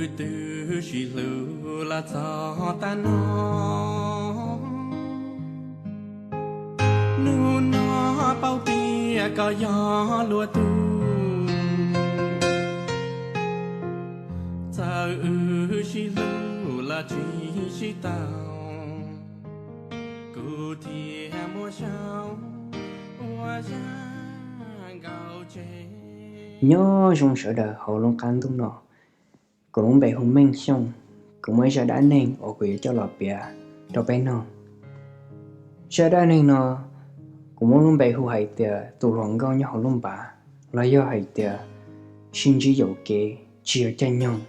Twb sib hlub los txog tag no, hnub no paub tias koj yog luag tug. Txawm wb sib hlub los tsis sib tau, kuv thiaj muab sau ua zaj nkauj tseg. Nyob zoo sawv daws hauv lub qab ntuj no, kuv lub npe hu Meej Xyooj. Kuv muaj ib zaj dab neeg uas kuv yuav coj los piav rau peb mloog. Zaj dab neeg no kuv muab lub npe hu hais tias tus hluas nkauj nyob hauv lub npav, los yog hais tias sib ntsib yuam kev tsis yog caij nyoog.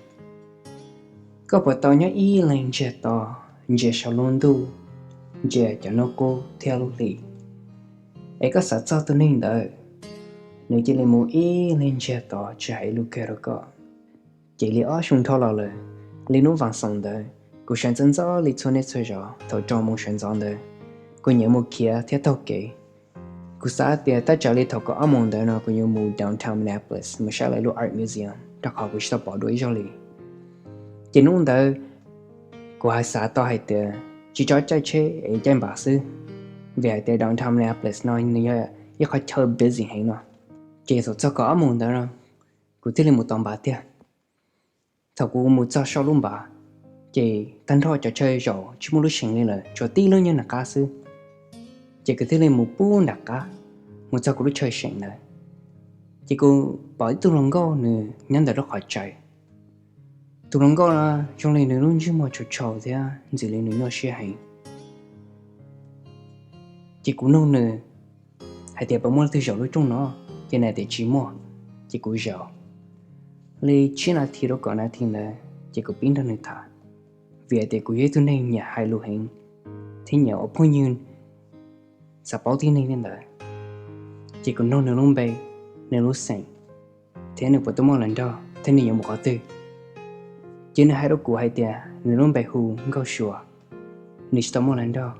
Koj puas tau nyob ib leeg ntsiag to, ntsia saum lub ntuj, ntsia cov hnub qub thiab lub hli, es koj xav txog tus neeg ntawd, nws cia li mus ib leeg ntsiag to tsis hais lus kiag rau koj. Ces li ob xyoo dhau los lawm, li hnub vas xaum ntawd, kuv sawv ntxov ntxov li txhua niaj txhua zaus thaum rau moos sawv ntxov ntawd, kuv nyiam mus khiav thiab taug kev. Kuv xav tias tab tsam li thaum kaum ob moos ntawd no kuv yuav mus downtown Minneapolis mus saib lawv lub art museum, rau qhov kuv tsis tau pom dua ib zaug li. Ces hnub ntawd kuv hais xav tau hais tias tsis tso caij tsheb es caij npav xwb, vim hais tias downtown Minneapolis no nws yog ib qhov chaw busy heev no. Ces thaum txog kaum ob moos ntawd no, kuv thiaj li mus tos npav tiag. Thaum kuv mus txog saum lub npav, ces tag nrho cov chaw zaum tsis muaj lub seem li lawm, tshuav tib lub nyob nram qab xwb. Ces kuv thiaj li mus pub nram qab, mus txog kuv lub chaw seem ntawd, ces kuv pom ib tug hluas nkauj nws nyob ntawm lub qhov tsaig. Tus hluas nkauj no zoo li nws lub ntsej muag tshau tshau thiab ntxim li nws nyuaj siab heev. Ces kuv nug nws hais tias puas muaj leej twg zaum lub rooj no, ces nws tias tsis muaj. Ces kuv zaum li tsib nas this rau kaum nas this ntawd, ces kuv pib nrog nws tham, vim hais tias kuv yog ib tug neeg nyiam hais lus heev thiab nyiam ua phooj ywg, xav paub tib neeg li ntawd. Ces kuv nug nws lub npe, nws lub xeem, thiab nws puas tau muaj hluas nraug thiab nws yuav mus qhov twg. Ces nws hais rau kuv hais tias nws lub npe hu Nkauj Suav, nws tsis tau muaj hluas nraug,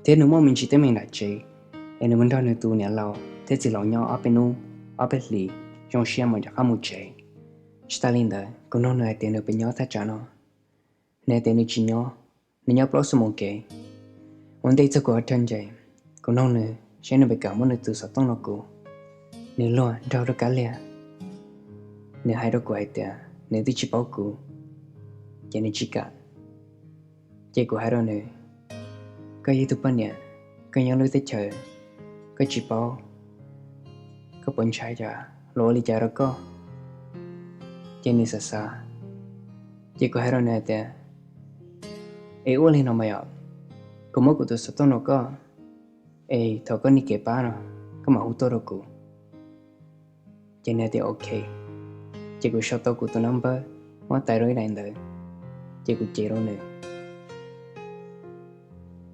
thiab nws muaj me ntsis teeb meem nram tsev, es nws mus nrog nws tus niam laus thiab txiv laus nyob ob peb hnub, ob peb hlis zoo siab mam rov qab mus tsev. Tsis tas li ntawd, kuv nug nws hais tias nws puas nyob thaj tsam no, nws hais tias nws tsis nyob, nws nyob plaub xuab moos kev. Ua ntej txog kuv ua rag nce, kuv nug nws saib nws puas kam muab nws tus xov tooj rau kuv. Nws luag nraug rau kab liag, nws hais rau kuv hais tias nws twb tsis paub kuv, ces nws tsis kam. Ces kuv hais rau nws, koj yog ib tug poj niam, koj nyob lub teb chaws koj tsis paub, koj puas ntshai cas, luag ua li cas rau koj? Ces nws xav xav, ces kuv hais rau nws hais tias, es ua li no mas yom, kuv muab kuv tus xov tooj rau koj, es thaum koj nyiam kev pab no, koj mam hu tuaj rau kuv. Ces nws tias ok. Ces kuv sau tau kuv tus naj npawb, muab tais rau ib daim ntawv, ces kuv cev rau nws.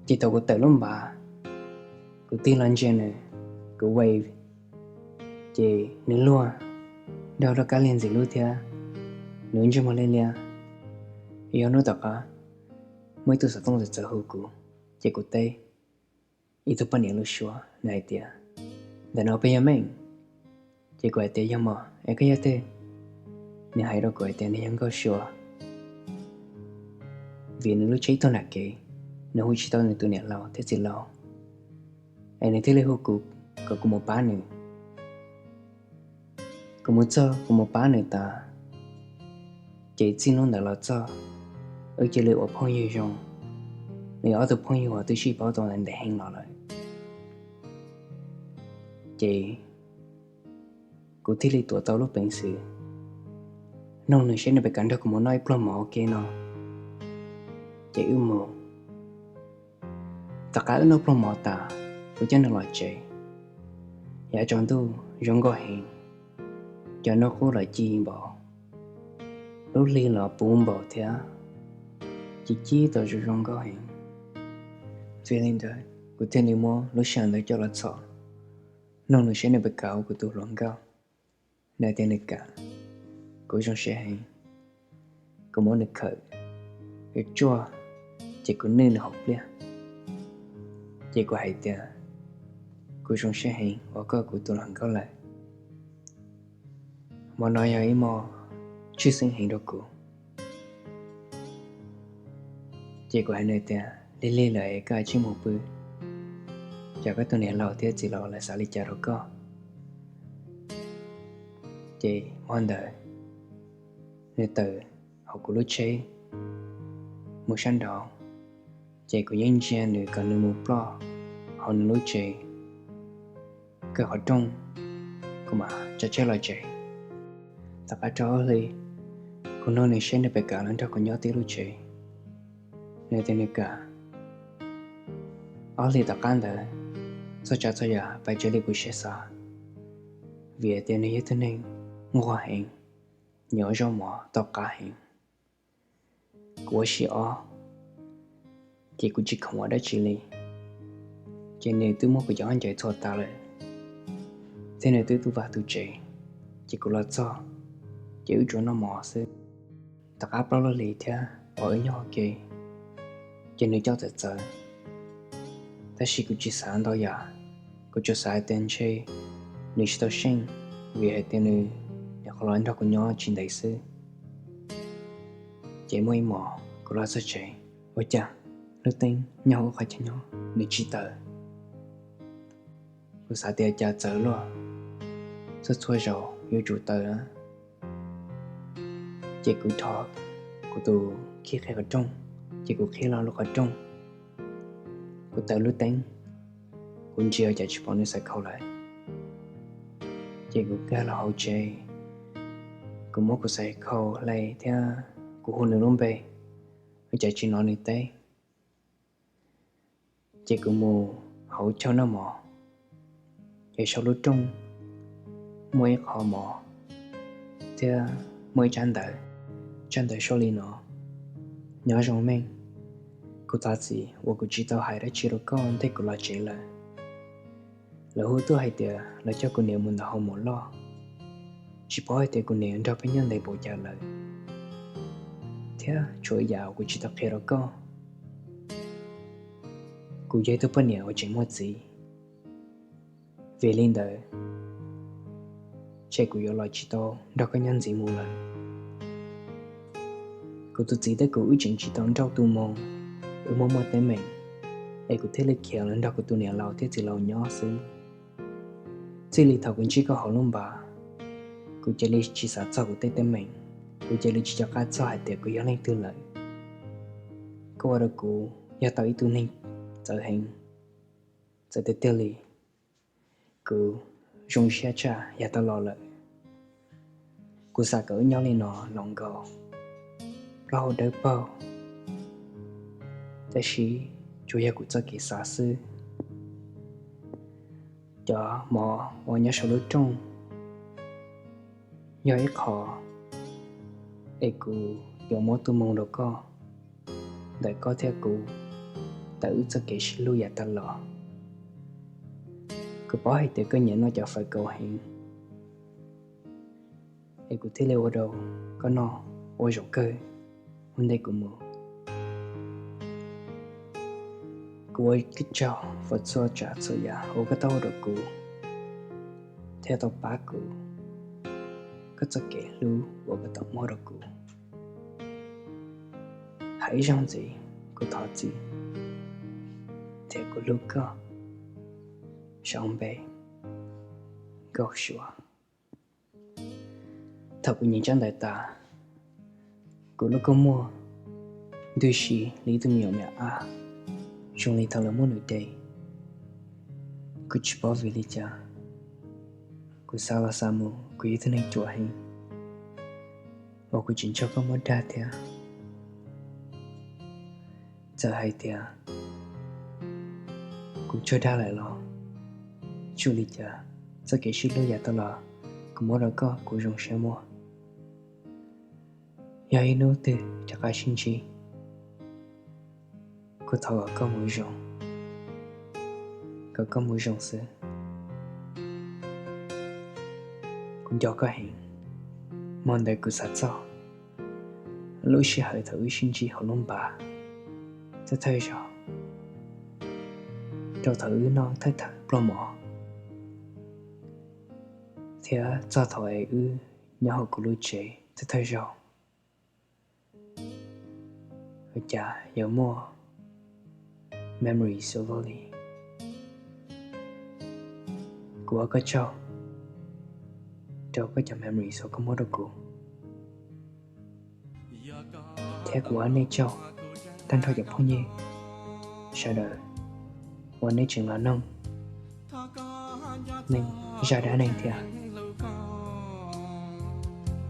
Ces thaum kuv tawm lub npav, kuv tig los ntsia nws, kuv wave, ces nws luag nraug rau kab liag ntxim hlub thiab, nws ntsej muag liab liab. Yog hnub tom qab muaj ib tug xov tooj txawv txawv hu kuv, ces kuv teb, ib tug poj niam lub suab, nws hais tias, ntawm no puas yog Meej? Ces kuv hais tias yog mog, es koj yog twg? Nws hais rau kuv hais tias nws yog Nkauj Suav, vim nws lub tsheb tuag nram kev, nws hu tsis tau nws tus niam laus thiab txiv laus, es nws thiaj li hu kuv kom kuv mus pab nws. Kuv mus txog kuv mus pab nws tas, ces txij hnub ntawd los txog, wb cia li ua phooj ywg zoo. Nws yog ob tug phooj ywg uas twb sib paub tau ntev heev los lawm. Ces kuv thiaj li tuav tau lub peev xwm nug nws saib nws puas kam nrog kuv mus noj ib pluag mov ua ke no. Ces wb mus. Tom qab wb noj pluag mov tas, kuv coj nws los tsev. Yav tsaus ntuj zoo nkauj heev, cov hnub qub los ci npaum, lub hli los puv npaum thiab, ci ci tau zoo zoo nkauj heev. Vim li ntawd kuv thiaj li muab lub sij hawm ntawd coj los txhom, nug nws saib nws puas kam ua kuv tus hluas nkauj. Nws tias nws kam. Kuv zoo siab heev, kuv muab nws khawm, kuv tsuaj, ces kuv nwj nws hauv pliaj. Ces kuv hais tias, kuv zoo siab heev uas koj kuv tus hluas nkauj lawm. Hmo no yog ib hmo tshwj xeeb heev rau kuv, Ces kuv hais nws tias, lig lig lawm es koj cia li mus pw, cas koj tus niam laus thiab txiv laus lawv xav li cas rau koj? Ces hmo ntawd nws tawm hauv kuv lub tsheb mus sab nraud, ces kuv yeej ntsia nws kom nws mus ploj hauv nws lub tsev. Kaw qhov rooj, kuv mam tsav tsheb los tsev. Tom qab rau ob hlis, kuv nug nws seb nws puas kam los nrog kuv nyob tib lub tsev. Nws tias nws kam. Ob hlis tom qab ntawd, txhua tsav txhua yam pais raws li kuv siab xav, vim tias nws yog tug neeg nquag heev, nyiam ua zaub mov tau qab heev. Kuv ua si ob, ces kuv tsis khoom ua dab tsi li, ces nws twb muab kuv cov khaub ncaws txhua tas lawm, thiab nws twb tu vaj tu tsev, ces kuv los txog, ces wb tsuas noj mov xwb. Tom qab plaub lub hlis thiab uas wb nyob ua ke, ces nws coj txawv txawv, tab sis kuv tsis xav ntau yam, kuv tsuas xav hais tias ntshe nws tsis tau seej, vim hais tias nws nyuam qhuav los nrog kuv nyob tsis ntev xwb. Ces muaj ib hmos kuv los txog tsev, ua cas lub teeb nyob hauv qhov chaw nyob nws tsis taws. Kuv xav tias cas txawv luaj, txhua txhua zaus yuav tsum taws na. Ces kuv rho kuv tus khib qhib qhov rooj, ces kuv qhib los lub qhov rooj, kuv taws lub teeb, kuv ntsia cas tsis pom nws xaiv khau lawm. Ces kuv kawg los hauv tsev, kuv muab kuv xaiv khau hle thiab kuv hu nws lub npe, ua cas tsis hnov nws teb. Ces kuv mus hauv chaw noj mov, ces saum lub rooj muaj ib qho mov thiab muaj ib tsab ntawv. Tsab ntawv sau li no: Nyob zoo meej, kuv thov txim uas kuv tsis tau hais dab tsi rau koj ntej kuv los tsev lawm. Lawv hu tuaj hais tias lawv coj kuv niam mus ntawm hauv mom loj, tsis paub hais tias kuv niam nrog peb nyob ntev npaum cas lawm, thiab tshuav ib yam uas kuv tsis tau qhia rau koj. Kuv yog ib tug poj niam uas tseem muaj txiv, vim li ntawd, ces kuv yuav los tsis tau nrog koj nyob ntxiv mus lawm. Kuv tus txiv thiab kuv wb tseem tsis tau nrauj tu moo, wb muaj muaj teeb meem, es kuv thiaj li khiav los nrog kuv tus niam laus thiab txiv laus nyob xwb. Txij li thaum kuv ntsib koj hauv lub npas, kuv cia li tsis xav txog kuv tej teeb meem, kuv cia li tsis nco qab txog hais tias kuv yog leej twg lawm. Koj ua rau kuv yog tau ib tug neeg txawv heev, txawv tiag tiag li. Kuv zoo siab tshaj yav tau los lawm. Kuv xav kom wb nyob li no los nkaus, plaub hau dawb paug, tab sis tsuas yog kuv txoj kev xav xwb. Cov mov uas nyob saum lub rooj yog ib qho es kuv yuav muab tu moo rau koj, ntawm koj thiab kuv, ntawm wb txoj kev sib hlub yav tag los. Kuv paub hais tias koj nyiam noj cov fawm kaus heev, es kuv thiaj li ua rau koj noj ua zaum kawg ua ntej kuv mus. Kuv ua tsaug txhua tsav txhua yam uas koj tau ua rau kuv, thiab tau pab kuv, koj txoj kev hlub uas koj tau muab rau kuv. Hais ib zaug ntxiv, kuv thov txim, thiab kuv hlub koj. Sau npe: Nkauj Suav. Thaum kuv nyeem tsab ntawv tas, kuv lub kua muag ntws si li ib tug me nyuam me ab, zoo li thaum lawv muab nws de. Kuv tsis paub vim li cas, kuv xav los xav mus kuv yog ib tug neeg ruam heev, uas kuv tsis ntshaw koj muab dag thiab. Txawm hais tias kuv tsuag dag lawm los tsis ua li cas, txoj kev sib hlub yav tag los kuv muab rau koj, kuv zoo siab muab. Yog ib hnub twg rov qab sib ntsib, kuv thov kom koj mus zoo, kom koj mus zoo xwb. Kuv nco koj heev. Hmo ntawd kuv xav txog lub sij hawm thaum wb sib ntsib hauv lub npas thawj thawj zaug, rau thaum wb noj thawj thawj pluag mov, thiab txog thaum es wb nyob hauv kuv lub tsev thawj thawj zaug. cas yuav muaj memories of Oli. Kuv ua koj tsaug rau koj cov memories uas koj muab rau kuv, thiab kuv ua nej tsaug tag nrho cov phooj ywg sawv daws uas nej tseem los noog neeg zaj dab neeg thiab.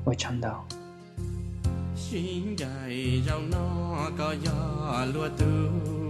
Ua tsaug ntau. Sib ncaim zaum no koj yog luag tug